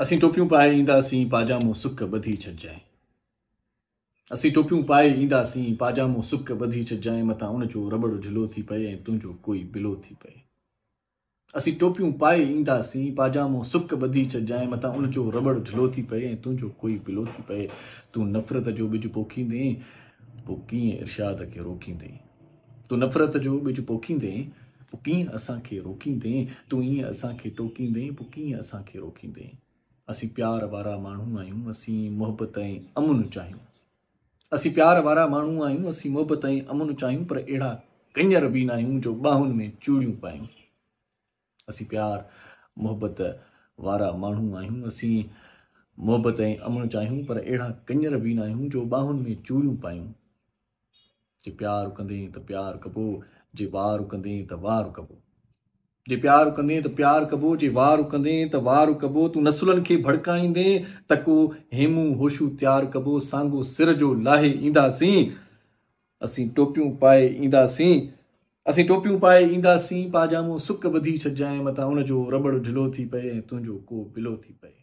اسين ٽوپيون پائي اينداسين، پاجامو سڪ ٻڌي ڇڏجانء. اسين ٽوپيون پائي اينداسين، پاجامو سڪ ٻڌي ڇڏجانء، متان ان جو رٻڙ ڍلو ٿي پئي ۽ تنهنجو ڪوئي بلو ٿي پئي. اسين ٽوپيون پائي اينداسين، پاجامو سڪ ٻڌي ڇڏجانء، متان ان جو رٻڙ ڍلو ٿي پئي ۽ تنهنجو ڪوئي بلو ٿي پئي. تون نفرت جو ٻج پوکيندين، پوء ڪيئن ارشاد کي روڪيندين؟ تون نفرت جو ٻج پوکيندين، پوء ڪيئن اسان کي روڪيندين؟ تون ائين اسان کي ٽوڪيندين، پوء ڪيئن اسان کي روڪيندين؟ اسين پيار وارا ماڻهو آهيون، اسين محبت ۽ امن چاهيون. اسين پيار وارا ماڻهو آهيون، اسين محبت ۽ امن چاهيون، پر اهڙا ڪڃر به ناهيون جو ٻانهن ۾ چوڙيون پايون. اسين پيار محبت وارا ماڻهو آهيون، اسين محبت ۽ امن چاهيون، پر اهڙا ڪڃر به ناهيون جو ٻانهن ۾ چوڙيون پايون. جي پيار ڪندين ته پيار ڪبو، جي وار ڪندين ته وار ڪبو. جي پيار ڪندين ته پيار ڪبو، جي وار ڪندين ته وار ڪبو. تون نسلن کي ڀڙڪائيندين ته ڪو هيمون هوشو تيار ڪبو. سانگو سر جو لاهي اينداسين، اسين ٽوپيون پائي اينداسين. اسين ٽوپيون پائي اينداسين، پاجامو سڪ ٻڌي ڇڏجانء، متان ان جو رٻڙ ڍلو ٿي پئي ۽ تنهنجو ڪو بلو ٿي پئي.